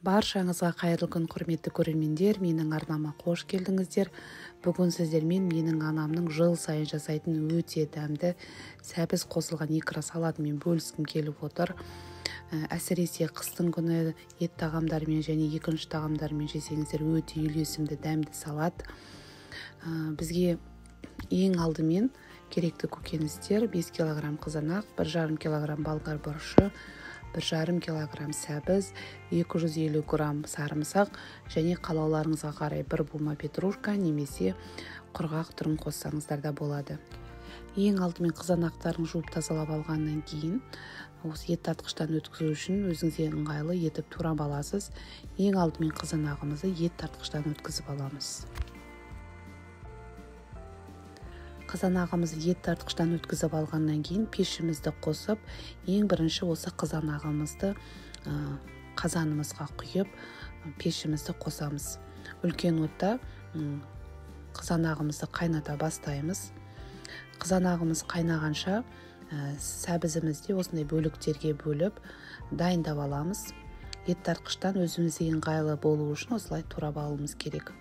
Баршаңызға қайырлы күн, құрметті көрермендер, менің арнама қош келдіңіздер. Бүгін сіздермен менің анамның жыл сайын жасайтын өте дәмді сәбіз қосылған икра салатымен бөліскім келіп отыр. Әсіресе қыстың күні ет тағамдарымен және екінші тағамдарымен жесеңіздер өте үйлесімді дәмді салат. Бізге ең алдымен керекті көкөністер 5 килограмм қызанақ, 1,5 килограмм болгар бұрышы, 1,5 килограмм сәбіз, 250 грамм сарымсақ және қалауларыңызға қарай бір бума петрушка немесе құрғақ түрін қоссаңыздар да болады. Ең алдымен қызанақтарын жуып тазалап алғаннан кейін осы ет тартқыштан өткізу үшін өзіңізге ыңғайлы етіп турап аласыз. Ең алдымен қызанағымызды ет тартқыштан өткізіп аламыз. Қызанағымызды ет тартқыштан өткізіп алғаннан кейін пешімізді қосып, ең бірінші осы қызанағымызды қазанымызға құйып, пешімізді қосамыз. Үлкен отта қызанағымызды қайната бастаймыз. Қызанағымыз қайнағанша сәбізімізді осындай бөліктерге бөліп дайындап аламыз. Ет тартқыштан өзімізге ыңғайлы болу үшін осылай турап алуымыз керек.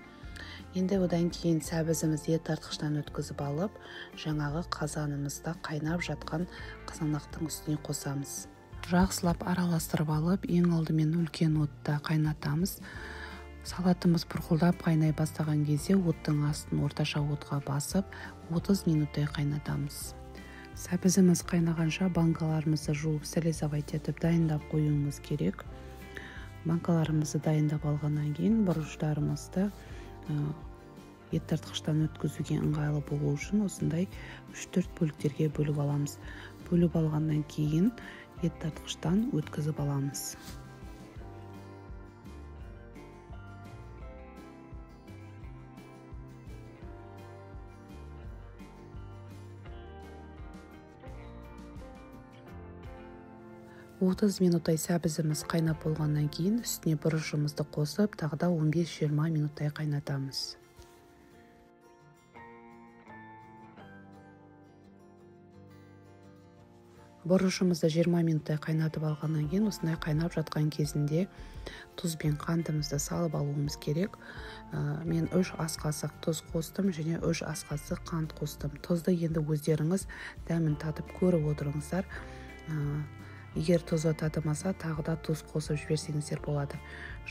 Енді одан кейін сәбізімізді ет тартқыштан өткізіп алып, жаңағы қазанымызда қайнап жатқан қызанақтың үстіне қосамыз. Жақсылап араластырып алып, ең алдымен үлкен отта қайнатамыз. Салатымыз бұрқылдап қайнай бастаған кезде оттың астын орташа отқа басып, 30 минуттай қайнатамыз. Сәбізіміз қайнағанша банкаларымызды жуып, стерилизовать етіп дайындап қоюымыз керек. Банкаларымызды дайындап алғаннан кейін бұрыштарымызды ет тартқыштан өткізуге ыңғайлы болу үшін осындай 3-4 бөліктерге бөліп аламыз. Бөліп алғаннан кейін ет тартқыштан өткізіп аламыз. 30 минуттай сәбізіміз қайнап болғаннан кейін үстіне бұрышымызды қосып, тағы да 15-20 минуттай қайнатамыз. Бұрышымызды 20 минуттай қайнатып алғаннан кейін осындай қайнап жатқан кезінде тұз бен қантымызды салып алуымыз керек. Мен 3 ас қасық тұз қостым және 3 ас қасық қант қостым. Тұзды енді өздеріңіз дәмін татып көріп отырыңыздар. Егер тұзы татымаса, тағы да тұз қосып жіберсеңіздер болады.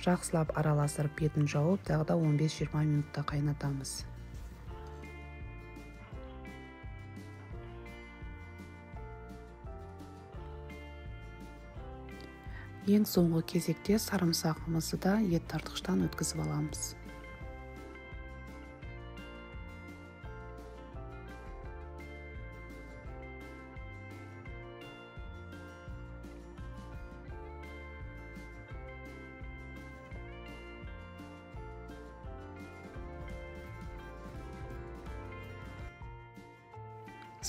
Жақсылап араластырып бетін жауып, тағы да 15-20 минутта қайнатамыз. Ең соңғы кезекте сарымсағымызды да ет тартқыштан өткізіп аламыз.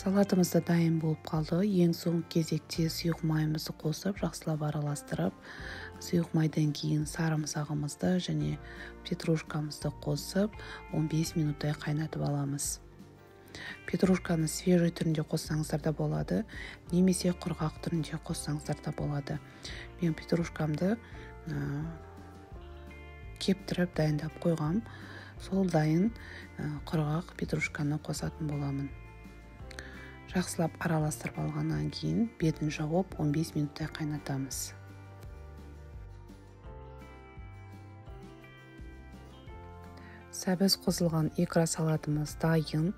Салатымыз да дайын болып қалды. Ең соңғы кезекте сұйық майымызды қосып, жақсылап араластырып, сұйық майдан кейін сарымсағымызды және петрушкамызды қосып, 15 минуттай қайнатып аламыз. Петрушканы свежий түрінде қоссаңыздар да болады, немесе құрғақ түрінде қоссаңыздар да болады. Мен петрушкамды кептіріп дайындап қойғам. Сол дайын құрғақ петрушканы қосатын боламын. Жақсылап араластырып алғаннан кейін бетін жауып 15 минуттай қайнатамыз. Сәбіз қосылған икра салатымыз дайын.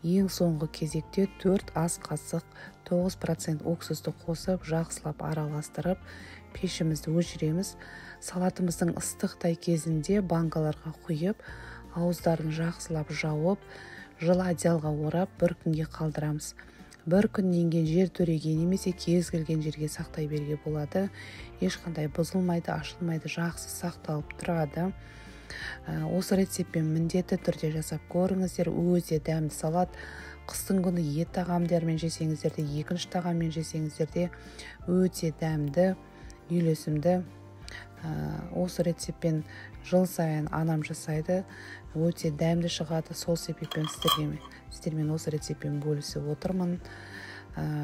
Ең соңғы кезекте 4 ас қасық 9% уксусты қосып, жақсылап араластырып, пешімізді өшіреміз. Салатымыздың ыстықтай кезінде банкаларға құйып, ауыздарын жақсылап жауып, жылы одеялға орап, бір күнге қалдырамыз. Бір күннен кейін жер төреге немесе кез келген жерге сақтай беруге болады. Ешқандай бұзылмайды, ашылмайды, жақсы сақталып тұрады. Осы рецептпен міндетті түрде жасап көріңіздер. Өте дәмді салат. Қыстың күні ет тағамдармен жесеңіздер де, екінші тағаммен жесеңіздер де өте дәмді, үйлесімді. Осы рецептпен жыл сайын анам жасайды, өте дәмді шығады. Сол себеппен сіздермен осы рецептпен бөлісіп отырмын.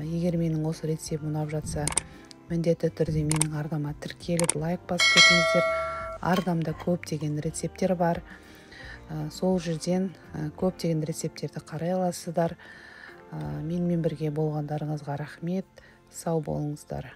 Егер менің осы рецептім ұнап жатса, міндетті түрде менің арнама тіркеліп, лайк басып кетіңіздер. Арнамда көптеген рецепттер бар. Сол жерден көптеген рецепттерді қарай аласыздар. Менімен бірге болғандарыңызға рахмет. Сау болыңыздар.